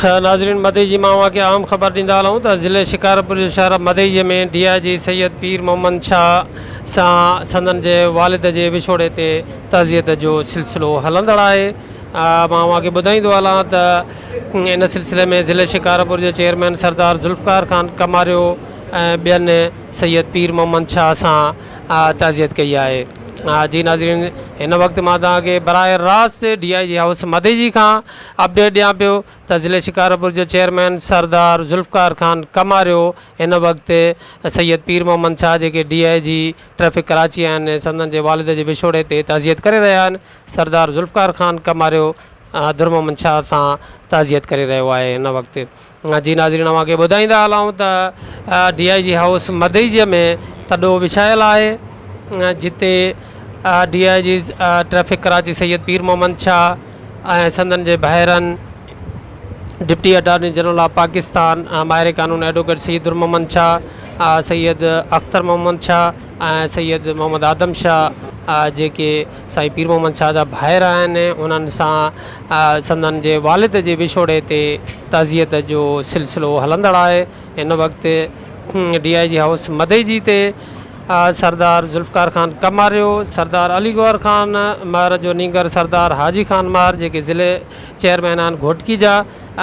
ناظرين مدئجي مان اوهان کي اهم خبر ڏيندا هلون ته ضلعي شڪارپور جي شهر مدئجي ۾ ڊي I جي سيد پير محمد شاهه سان سندن جي والد جي وڇوڙي تي تعزيت جو سلسلو هلندڙ آهي مان اوهان کي ٻڌائيندو هلان ته ان سلسلي ۾ ضلعي شڪارپور جي چيئرمين سردار ذوالفقار خان ڪماريو ۽ ٻين سيد پير محمد شاهه سان تعزيت ڪئي آهي جي ناظرين هن وقت مان توهان کي براهه راست ڊي I جي هائوس مدئجي کان اپڊيٽ ڏيان پيو ته ضلعي شڪارپور جو چيئرمين سردار ذوالفقار خان ڪماريو هن وقت سيد پير محمد شاهه جيڪي ڊي I جي ٽريفڪ ڪراچي آهن سندن جي والد جي وڇوڙي تي تعزيت ڪري رهيا آهن سردار ذوالفقار خان ڪماريو در محمد شاهه سان تعزيت ڪري رهيو آهي هن وقت جي ناظرين اوهان کي ٻڌائيندا هلون ته ڊي I جي هائوس مدئجي ۾ تڏو وڇايل آهي جتي ڊي I جي ٽريفڪ ڪراچي سيد پير محمد شاهه ۽ سندن جي ڀائرن deputy attorney general of Pakistan ماهر قانون ايڊووڪيٽ سيد در محمد شاهه سيد اختر محمد شاهه ۽ سيد محمد آدم شاهه جيڪي سائين پير محمد شاهه جا ڀائر آهن انهن سان سندن جي والد جي وڇوڙي تي تعزيت جو سلسلو هلندڙ آهي هن وقت ڊي I جي هائوس مدئجي تي سردار ذوالفقار خان ڪماريو، سردار علي گوهر خان مهر جو نينگر سردار حاجي خان مهر جيڪي ضلعي چيئرمين آهن گهوٽڪي جا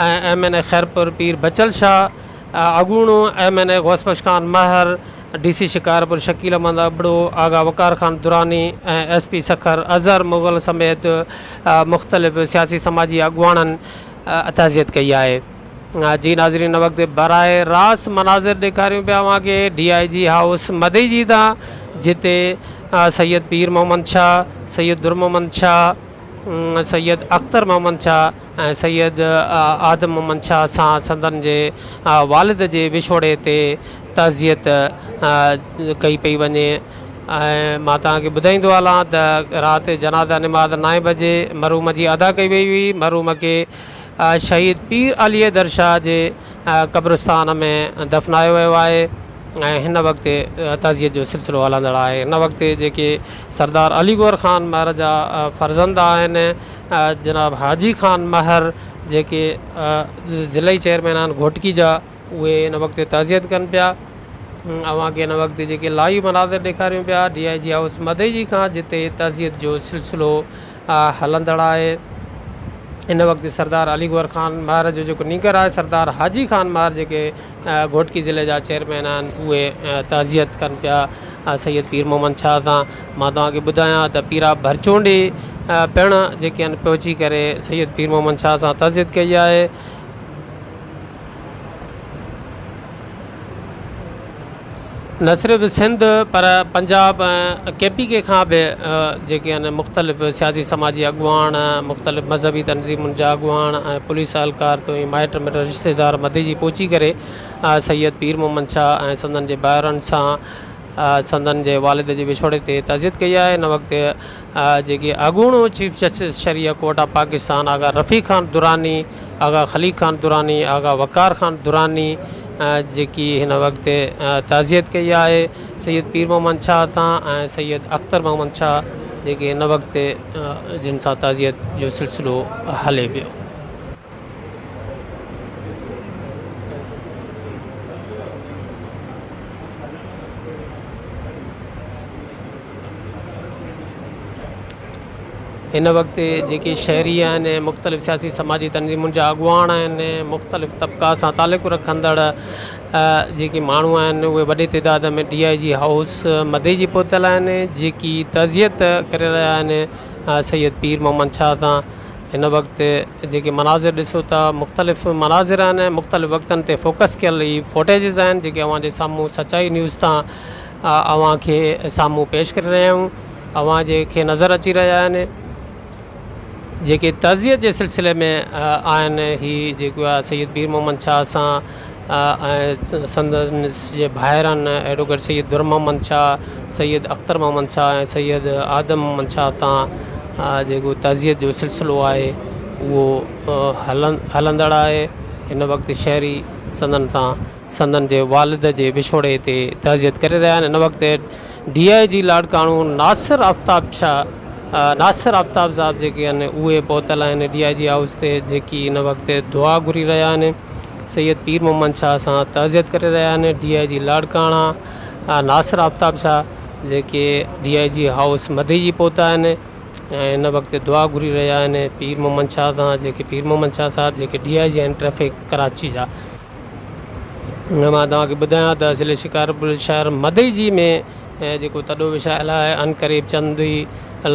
۽ ايم اين اي خيرپور پير بچل شاهه، اڳوڻو M N A Ghaus Bakhsh Khan Mahar, D C Shikarpur Shakeel Ahmed Abro, Agha Waqar Khan Durrani ۽ S P Sukkur Azhar Mughal سميت مختلف سياسي سماجي اڳواڻن تعزيت ڪئي آهي. جي ناظرين هن وقت براهه راست مناظر ڏيکاريون پيا اوهان کي ڊي I جي هائوس مدئجي تان جتي سيد پير محمد شاهه، سيد در محمد شاهه، سيد اختر محمد شاهه ۽ سيد آدم محمد شاهه سان سندن جي والد جي وڇوڙي تي تعزيت ڪئي پئي وڃي ۽ مان توهان کي ٻڌائيندو هلان ته رات جنازه نماز نائين بجي مرحوم جي ادا ڪئي وئي هئي مرحوم کي شهيد پير علي حيدر شاهه جي قبرستان ۾ دفنايو ويو آهي ۽ هن وقت تعزيت جو سلسلو هلندڙ آهي هن وقت جيڪي سردار علي گوهر خان مهر جا فرزند آهن جناب حاجي خان مهر جيڪي ضلعي چيئرمين آهن گهوٽڪي جا اهي هن وقت تعزيت ڪن پيا اوهان کي هن وقت جيڪي لائيو مناظر ڏيکاريون پيا ڊي I جي هائوس مدئجي کان جتي تعزيت جو سلسلو هلندڙ آهي هن وقت سردار علي گوهر خان مهر جو جيڪو نينگر آهي سردار حاجي خان مهر جيڪي گهوٽڪي ضلعي جا چيئرمين آهن اهي تعزيت ڪن پيا سيد پير محمد شاهه سان مان توهان کي ٻڌايان ته پيرا ڀرچونڊي پڻ جيڪي آهن پهچي ڪري سيد پير محمد شاهه سان تعزيت ڪئي آهي. نه صرف سنڌ پر پنجاب ۽ ڪي پي ڪي کان به جيڪي آهن مختلف سياسي سماجي اڳواڻ مختلف مذهبي تنظيمن جا اڳواڻ ۽ پوليس اهلڪار توهين مائٽ مٽ رشتيدار مديجي پهچي ڪري سيد پير محمد شاهه ۽ سندن جي ڀائرن سان سندن جي والد جي وڇوڙي تي تعزيت ڪئي آهي ان وقت جيڪي اڳوڻو چيف جسٽس شريعه ڪورٽ آف پاڪستان آغا رفيق خان دراني، آغا خليق خان دراني، آغا وقار خان دراني جيڪي هن وقت تعزيت ڪئي آهي سيد پير محمد شاهه تان ۽ سيد اختر محمد شاهه جيڪي هن وقت جن سان تعزيت جو سلسلو هلي پيو. هن وقت جيڪي شهري آهن مختلف سياسي سماجي تنظيمن جا اڳواڻ آهن مختلف طبقا سان تعلق رکندڙ جيڪي ماڻهو آهن اهي وڏي تعداد ۾ ڊي I جي هائوس مديجي پهتل آهن جيڪي تعزيت ڪري رهيا آهن سيد پير محمد شاهه سان هن وقت جيڪي مناظر ڏسو ٿا مختلف مناظر آهن مختلف وقتن تي فوڪس ڪيل هي فوٽيجز آهن جيڪي اوهان جي سامهون سچائي نيوز تان اوهان کي سامهون پيش ڪري رهيا آهيون اوهان جي کي نظر اچي رهيا آهن جيڪي تعزيت جي سلسلي ۾ آهن هي جيڪو آهي سيد پير محمد شاهه سان ۽ سندن جي ڀائرن ايڊووڪيٽ سيد در محمد شاهه سيد اختر محمد شاهه ۽ سيد آدم محمد شاهه تان جيڪو تعزيت جو سلسلو آهي اهو هلندڙ آهي هن وقت شهري سندن تان سندن جي والد جي وڇوڙي تي تعزيت ڪري رهيا آهن هن وقت ڊي I جي لاڙڪاڻو ناصر آفتاب شاهه ناصر آفتاب صاحب جيڪي آهن اهي پهتل آهن ڊي I جي هائوس تي جيڪي هن وقت دعا گهري رهيا آهن سيد پير محمد شاهه سان تعزيت ڪري رهيا آهن ڊي I جي لاڙڪاڻا ناصر آفتاب شاهه جيڪي ڊي I جي هائوس مديجي پهتا آهن ۽ هن وقت دعا گهري رهيا آهن پير محمد شاهه سان جيڪي پير محمد شاهه صاحب جيڪي ڊي I جي آهن ٽريفڪ ڪراچي جا مان توهان کي ٻڌايان ته ضلعي شڪارپور شهر مدئجي ۾ جيڪو تڏو وڇايل آهي عنقريب چند ئي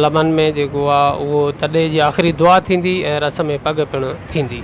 لمحن ۾ جيڪو آهي اهو تڏي جي آخري دعا ٿيندي ۽ رسم پڳ پڻ ٿيندي.